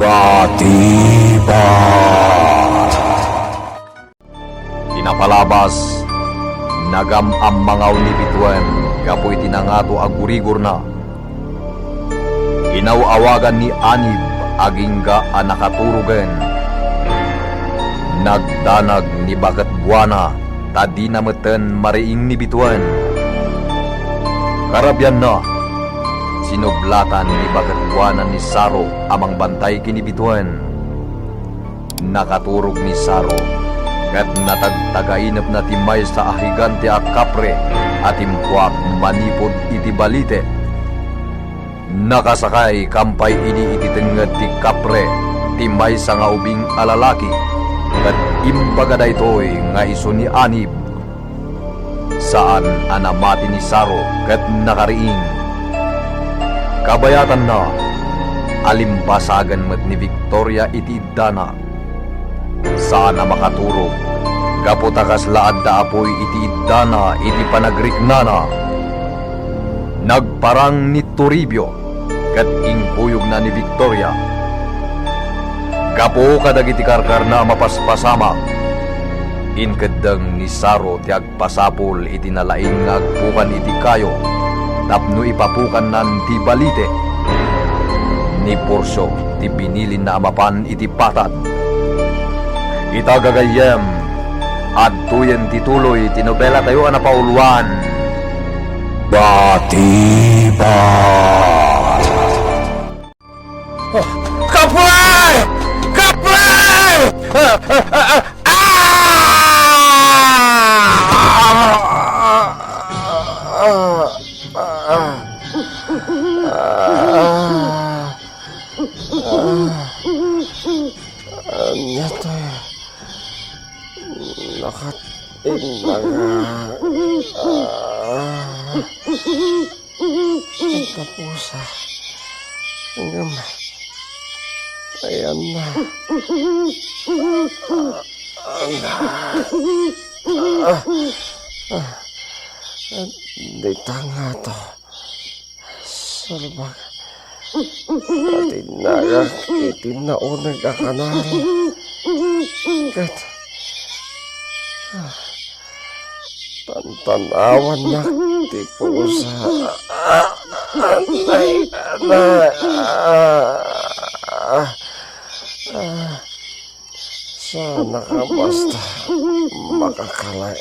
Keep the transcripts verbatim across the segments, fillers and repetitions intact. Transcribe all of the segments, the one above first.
Katipat. Ti napalabas, nagam-ammangaw ni Bituen gapu iti nangato a gurigorna. Inaw-awagan ni Anib agingga a nakaturogen. Nagdanag ni Baket Buana ta dina metten mariing ni Bituen. Karabianna, sinublatan ni Baket Buana ni Saro a mangbantay ken ni Bituen. Nakaturog ni Saro, ket natagtagainepna ti maysa a higante a kapre a timpuak manipud iti balite. Nakasakay kampay idi iti tengned ti kapre ti maysa nga ubing a lalaki, ket imbaga daytoy nga isu ni Anib. Saan a namati ni Saro ket nakariing. Kabayatanna, alimbasagen met ni Victoria iti iddana. Saan a makaturog, gapu ta kasla adda apuy iti iddana iti panagriknana. Nagparang ni Toribio ket inkuyogna ni Victoria. Gapu kadagiti karkarna a mapaspasamak, inkeddeng ni Saro ti agpasapul iti nalaing nga agpukan iti kayo tapno ipapukannan ti balite. Ni Porcio ti binilinna a mapan iti patad. Ita gagayyem, adtoyen ti tuloy ti nobelatayo a napauluan. Katipat. Kapre! Kapre! Ah! Ah! Ah! Ah! Ah! Ania 'toy? Nakatinnaga. Ah. Nagkapusa. Ngem, ayanna. Ah. Ah. Ah. Dita ngato. Salbag. Natinnagak iti nauneg a kanal. Ket, ah, tantan-awannak ti pusa. Ah, ah, ah, ah, ah, ah. Saan a basta makakalaat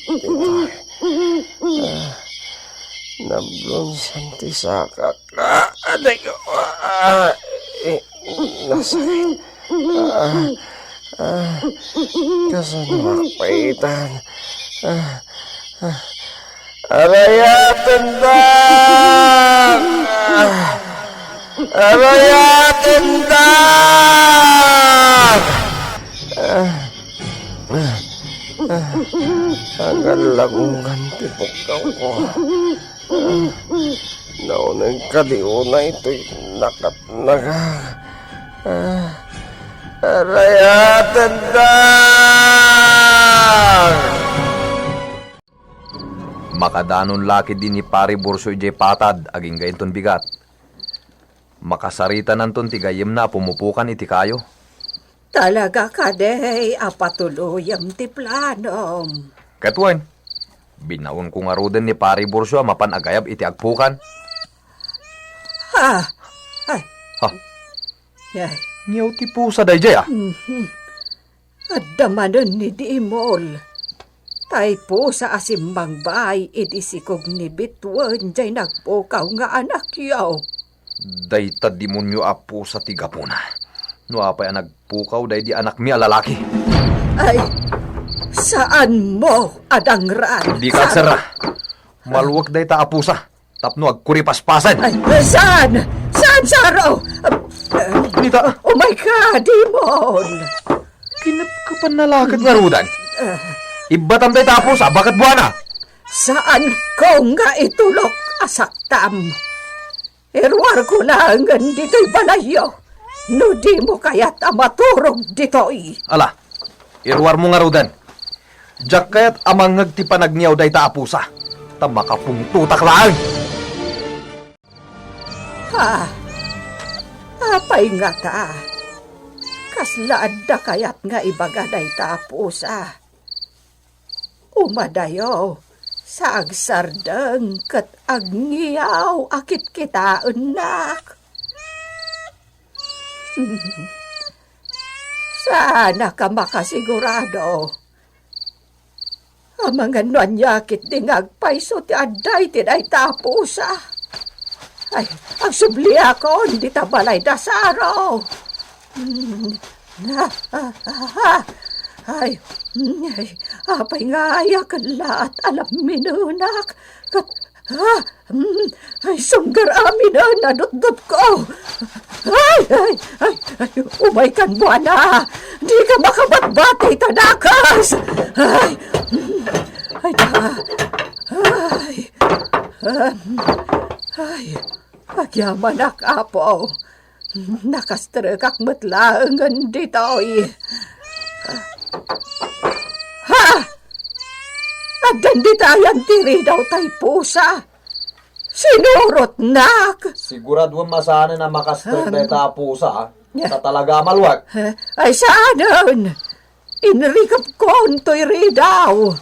ditoy. Ah, nablonsan ti sakak. Ah, aday ko. Ah, eh, nasakit. Ah, ah, kasano ak paitan? Ah, ah. Arayatendak! Arayatendak! Agallagunggan ti pukkawko. Nauneg kadi unay toy nakatnagak. Arayatendak! Makadanon la ketdi ni Pari Borso idiay patad agingga inton bigat. Makasaritananton ti gayyemna a pumupukan iti kayo. Talaga kadi a patuloyem ti planom? Ket wen, binaonko ngaruden ni Pari Borso a mapan agayab iti agpukan. Ha? Ay. Ha? Ay. Ngiyaw ti pusa daydiay, a? Mhm. Adda manen ni Dimol. Tay pusa a simmangbaay idi sikog ni Bituen jay nagpukaw nga anakyo. Dayta demonio a pusa ti gapuna. No apay a nagpukaw daydi anakmi a lalaki? Ay, saanmo a dangran. Dika agserra. Maluek dayta a pusa tapno agkuripaspasen. Ay, saan? Saan, Saro? Nita? Oh my God, Dimol! Kinepkepanna la ket ngaruden. Ah. Ibbatam dayta a pusa, baket buana. Saanko nga itulok a saktam. Iruarko laengen ditoy balayyo, no dimo kayat a maturog ditoy. Ala, iruarmo ngaruden. Diak kayat a mangngeg ti panagniaw dayta a pusa, ta makapungtotak laeng. Ha? Apay ngata? Kasla adda kayat nga ibaga dayta a pusa? Umadayo, sa agsardeng ket agngiyaw a kitkitaennak. Saanak a makasigurado. Amangan no ania ketdi nga agpayso ti adda iti dayta a pusa. Ay, agsubliakon dita balay da Saro. Mm, ah, ah, ah, ah. Ay, mm, ay, apay nga aya ket laat a lamminenak? Ket, ah, mm, ay, sunggar amin a nadutdot ko. Ay, ay, ay, ay, umay kan buana. Di ka makabatbati ta dakas. Ay, mm, ay, ta, ay, um, ay, agyamanak, Apo. Nakastrekak met laengen ditoy. Ha? Addan ditayan ti ridaw tay pusa. Sinurotnak. Siguraduem a saanen a makastrek dayta a pusa, a? Ta talaga a malwek. Ay, saanen. Inrikepkon toy ridaw.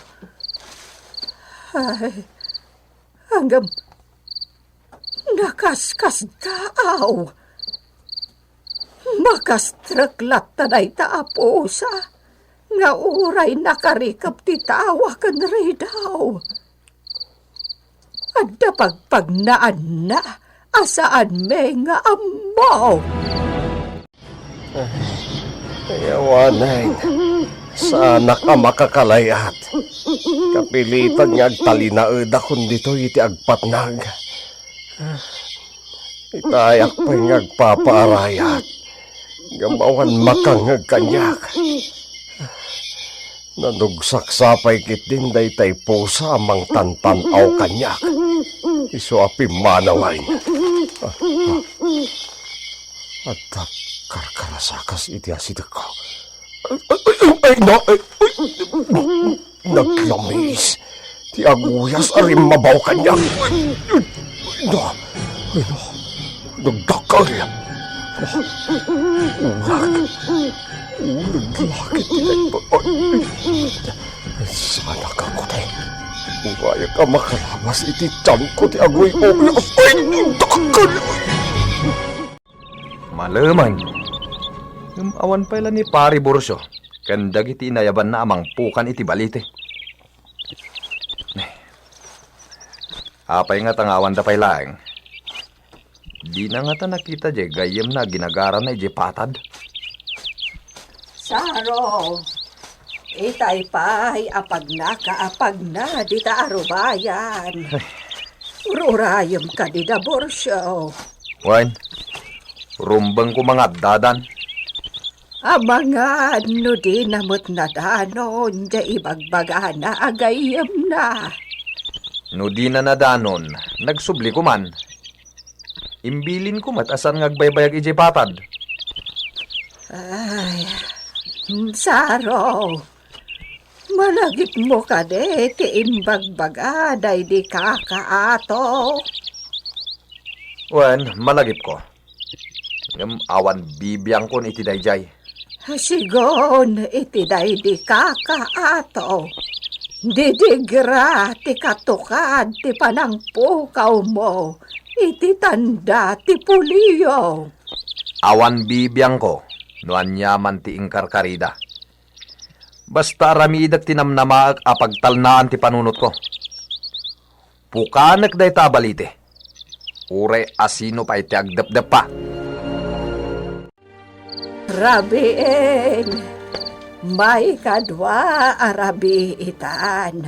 Ay, ngem, nakaskasdaaw. Makastrek latta dayta a pusa nga uray nakarikep ti tawa ken ridaw. Adda pagpagnaanna a saanmi nga ammo. Ay, awanen. Saanak a makakalay-at. Kapilitan nga agtalinaedakon ditoy iti agpatnag. Itayak pay nga agpapaarayat. Ngem awan makangngeg kaniak. Nanugsak sa pay ketdin daytay pusa a mangtantan-aw kaniak. Isu a pimmanawen. Adda karkarasakas iti asidegko. Ay, ay, ay, ay, na, ay, ay, naglamiis ti aguyas a rimmabaw kaniak. Ay, ay, na, ay, na, nagdakkel. Ulag. Ulag, lakit, ay, ay, ay. Saanak a kuteng. Uray ka makalabas iti tianko ti aguy-ulag. Ay, dakkel! Malemen. Ngem awan pay la ni Pari Borcio ken dagiti inayabanna a mangpukan iti balite. Apay ngata nga awanda pay laeng? Dina ngata nakita diay gayyemna a ginagarana idiay patad? Saro, itay pay a pagnakaapagna dita a rubayan. Ay. Ur-urayem kadi da, Borcio. Wen, rumbeng koma nga addadan. Amangan no dina met nadanon diay ibagbagana a gayyemna. No dina nadanon, nagsubliko man. Imbilinko met a saan nga agbaybayag idiay patad. Ay, Saro, malagipmo kadi ti imbagbaga daydi kaka Ato? Wen, malagipko. Ngem awan bibiangkon iti daydiay. Sigun iti daydi kaka Ato, didigra ti katukad ti panangpukawmo iti tanda ti polio. Awan bibiangko no aniaman ti inkarkarida. Basta aramidek ti namnamaek a pagtalnaan ti panunotko. Pukanek dayta a balite. Uray asino pay ti agdepdeppa. Rabiin, maikadua a rabii itan.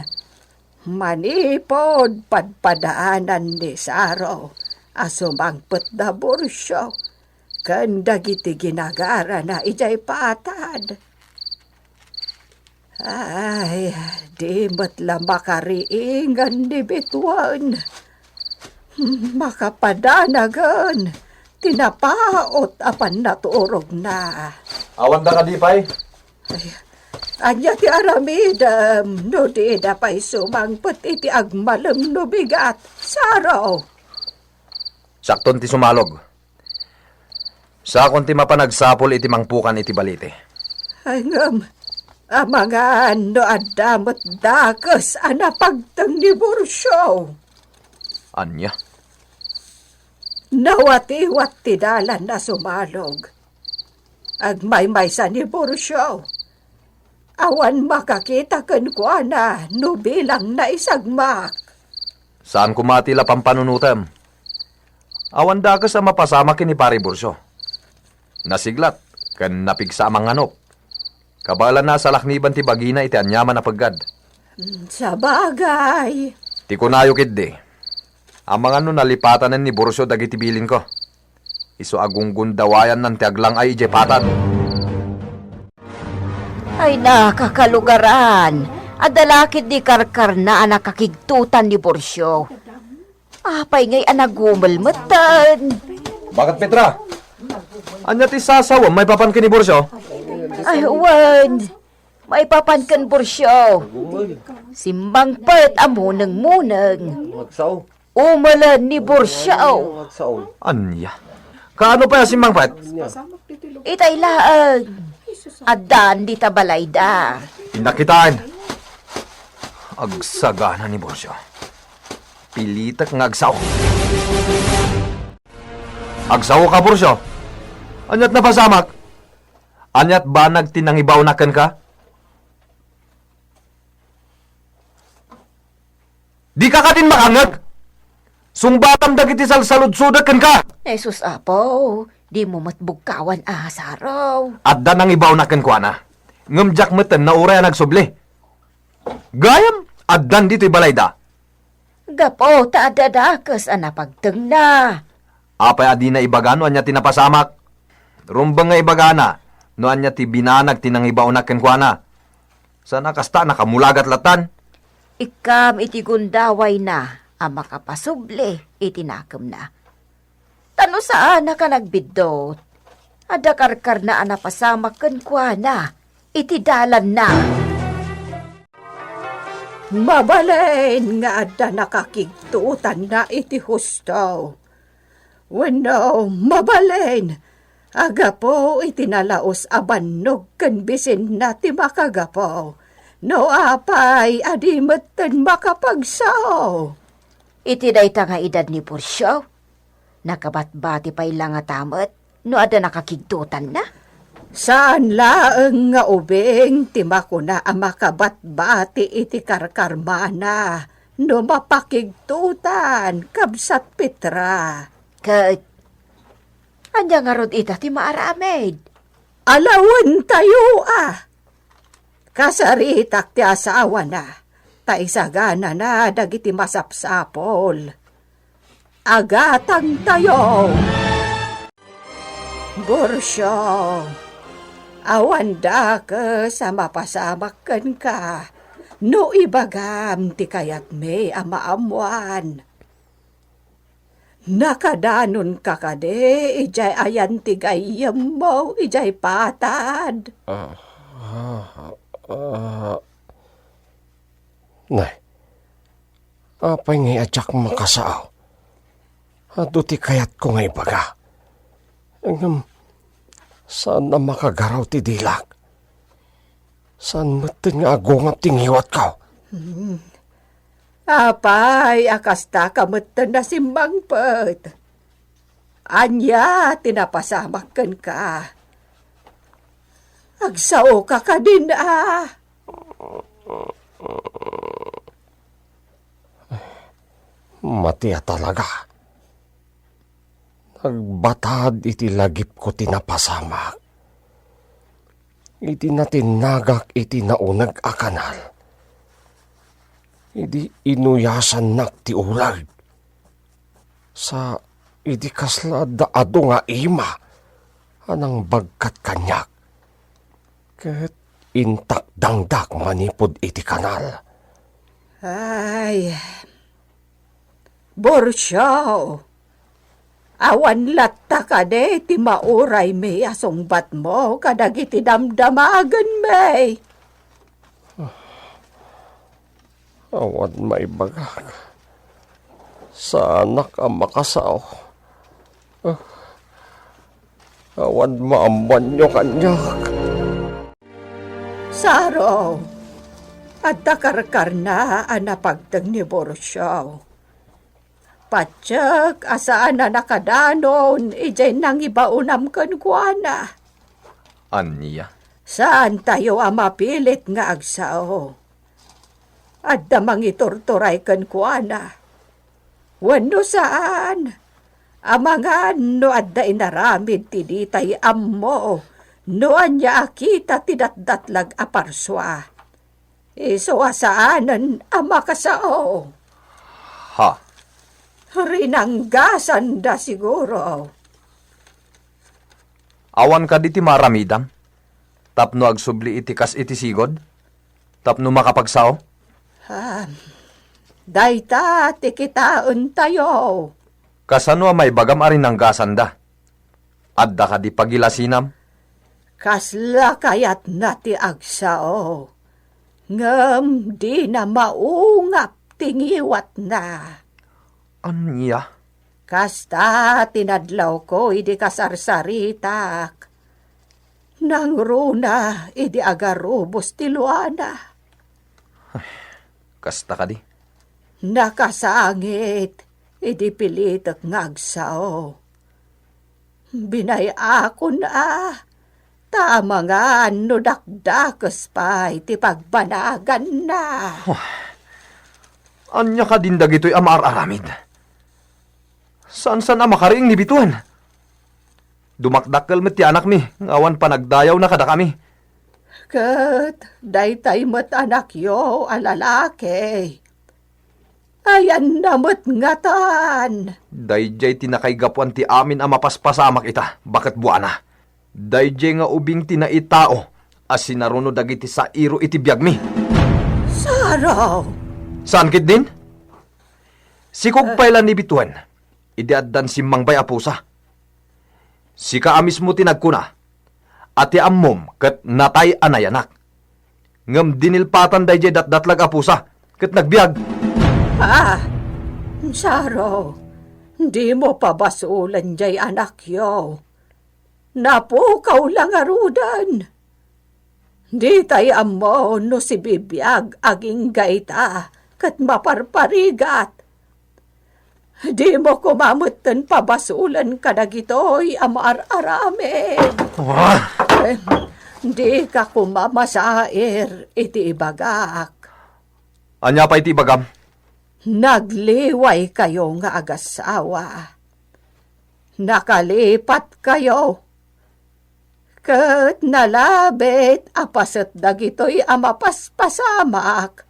Manipud padpadaanan ni Saro a sumangpet da Borcio ken dagiti ginagarana idiay patad. Ay, di met la makariingen ni Bituen. Makapadanagen ti napaut a pannaturogna. Awanda kadi pay? Ay, ania ti aramidem no dida pay sumangpet iti agmalem no bigat, Saro? Sakton ti sumalog. Sakon ti mapan agsapul iti mangpukan iti balite. Ay, ngem, amangan no adda met dakes a napagteng ni Borcio. Ania? Nawatiwat ti dalan a sumalog. Agmaymaysa ni Borcio. Awan makakita kenkuana no bilang naisagmak. Saan koma ti la pampanunotem. Awan dakes a mapasamak ken ni Pari Borcio. Nasiglat ken napigsa a manganop. Kabaelanna a salakniban ti bagina iti aniaman a peggad. Hmm, sabagay. Ti kunayo ketdi, amangan no nalipatanen ni Borcio dagiti bilinko. Isu a gunggundawayannan ti aglang-ay idiay patad. Ay, nakakalugaran! Adda la ketdi karkarna a nakakigtotan ni Borcio. Apay ngay a nagumel metten? Bakit, Petra? Ania ti sasawem maipapan ken ni Borcio? Ay, wen. Maipapan ken Borcio. Simmangpet a munengmuneng. Umelen ni Borcio. Ania? Kaano pay a simmangpet? Itay laeng. Addan dita balayda. Innak kitaen. Agsagana ni Borcio. Pilitek nga agsao. Agsao ka, Borcio? Aniat napasamak? Aniat banag ti nangibaonak kenka? Dika kadin makangngeg! Sungbatam dagiti salsaludsodek kenka! Jesus, Apo, dimo met bugkawan a saraw. Adda nangibaonak kenkuana. Ngem diak metten nauray a nagsubli. Gayam, addan ditoy balayda. Gapu ta adda dakes a napagtengna. Apay a dina ibaga no ania ti napasamak? Rumbeng nga ibagana no ania ti binanag ti nangibaonak kenkuana. Saan a kasta, nakamulagat lattan. Ikkam iti gundawayna a makapasubli iti nakemna. Ta no saanak a nagbiddut, adda karkarna a napasamak kenkuana iti dalanna. Mabalin nga adda nakakigtotanna iti husto. Wenno, mabalin a gapu iti nalaus a bannog ken bisinna ti makagapu, no apay a di metten makapagsao. Iti dayta nga edad ni Porcio, nakabatbati pay la ngata met no adda nakakigtotanna? Saan laeng nga ubing ti makuna a makabatbati iti karkarmana no mapakigtotan, kabsat Petra. Ket ania ngarud ita ti maaramid? Alawentayo a. Kasaritak ti asawana, ta isaganana dagiti masapsapul. Agatangtayo. Borcio, awan dakes a mapasamak kenka no ibagam ti kayatmi a maammoan. Nakadanonka kadi idiay ayan ti gayyemmo idiay patad? Ah, ah, ah. Nay, apay ngay a diak makasao? Adu ti kayatko nga ibaga. Ngem, saan a makagaraw ti dilak. Saan metten nga agungab ti ngiwatko. Hmm. Apay a kastaka metten a simmangpet? Ania ti napasamak kenka? Agsaoka kadin a? Mati a talaga. Nagbatad iti lagipko ti napasamak. Iti natinnagak iti nauneg a kanal, idi inuyasannak ti uleg, sa idi kasla adda adu nga ima a nangbagkat kaniak, ket intakdangdak manipud iti kanal. Ay, Borcio, awan latta kadi ti mauraymi a sungbatmo kadagiti damdamagenmi? Awan maibagak. Saanak a makasao. Ah. Awan maammoanyo kaniak. Saro, adda karkarna a napagteng ni Borcio. Patiek a saan a nakadanon idiay nangibaonam kenkuana. Ania? Saantayo a mapilit nga agsao. Adda mangiturturay kenkuana. Wenno saan, amangan no adda inaramid ti ditay ammo no ania a kita ti datdatlag a parsua. Isu a saanen a makasao. Ha? Rinanggasanda siguro. Awan kadi ti maaramidam tapno agsubli iti kas iti sigud? Tapno makapagsao? Ah, dayta ti kitaentayo. Kasano a maibagam a rinanggasanda? Adda kadi pagilasinam? Kasla kayatna ti agsao, ngem dina maungap ti ngiwatna. Ania? Kasta ti nadlawko idi kasarsaritak. Nangruna idi agarubos ti luana. Kasta kadi? Nakasangit idi pilitek nga agsao. Binay-akon a, ta amangan no dakdakes pay ti pagbanaganna. Huh. Ania kadin dagitoy a maar-aramid? Saan-saan a makariing ni Bituen. Dumakdakkel met ti anakmi nga awan panagdayawna kadakami. Ket daytay met anakyo a lalaki. Ayanna met ngatan. Daydiay ti nakaigapuan ti amin a mapaspasamak ita, baket buana. Daydiay nga ubing ti naitao a sinaruno dagiti sairo iti biagmi. Saro! Saan ketdin? Sikog pay la ni Bituen, idi addan simmangbay a pusa. Sika a mismo ti nagkuna a ti ammom ket natay a nayanak. Ngem dinilpatan daydiay datdatlag a pusa ket nagbiag. Ah, Saro, dimo pabasolen diay anakyo. Napukaw la ngaruden. Ditay ammo no sibibiag agingga ita ket maparparigat. Dimo koma metten pabasolen kadagitoy a maar-aramid. Ah! Eh, dika koma masair iti ibagak. Ania pay ti ibagam? Nagliwaykayo nga agasawa. Nakalipatkayo. Ket nalabit a paset dagitoy a mapaspasamak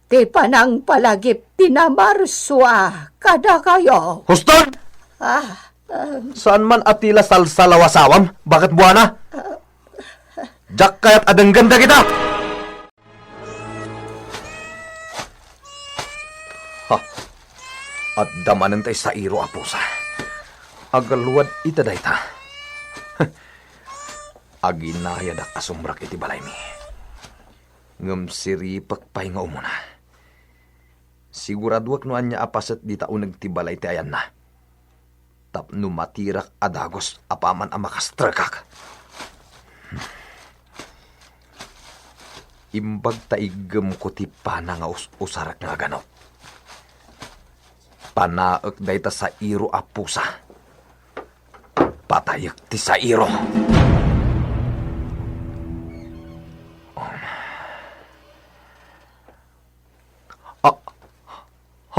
ti panangpalagip ti namarsua kadakayo. Huston! Ah, ah. Saan man a ti la salsalawasawam? Baket buana? Diak kayat a denggen dagita! Ha, adda manen tay sairo a pusa. Agaluad ita dayta. Aginayadak a sumrek iti balaymi. Ngem siripek pay nga umuna. Siguraduek no ania a paset dita uneg ti balay ti ayanna. Tapno matirak a dagus apaman a makastrekak. Imbag ta iggemko ti pana nga us-usarek nga aganup. Panaek dayta sairo a pusa. Patayek ti sairo. Ah,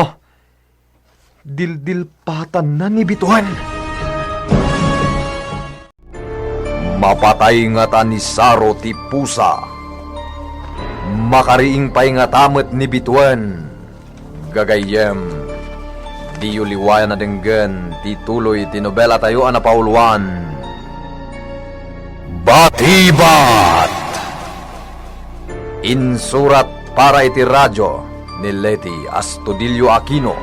ha, dildilpatanna ni Bituen. Mapatay ngata ni Saro ti pusa. Makariing pay ngata met ni Bituen. Gagayyem, diyo liwayan a denggen ti tuloy ti nobelatayo a napauluan, Batibat! Insurat para iti radio ni Leti Astudillo Aquino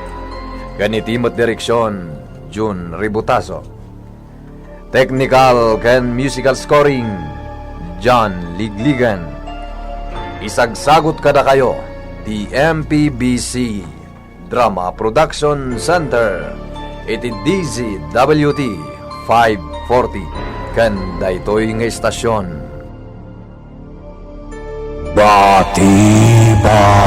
ken iti met direksion, Jun Ributazo. Technical ken musical scoring, John Ligligan. Isagsagut kadakayo ti M P B C Drama Production Center iti D Z W T five forty. ken daytoy nga istasion. Batiba.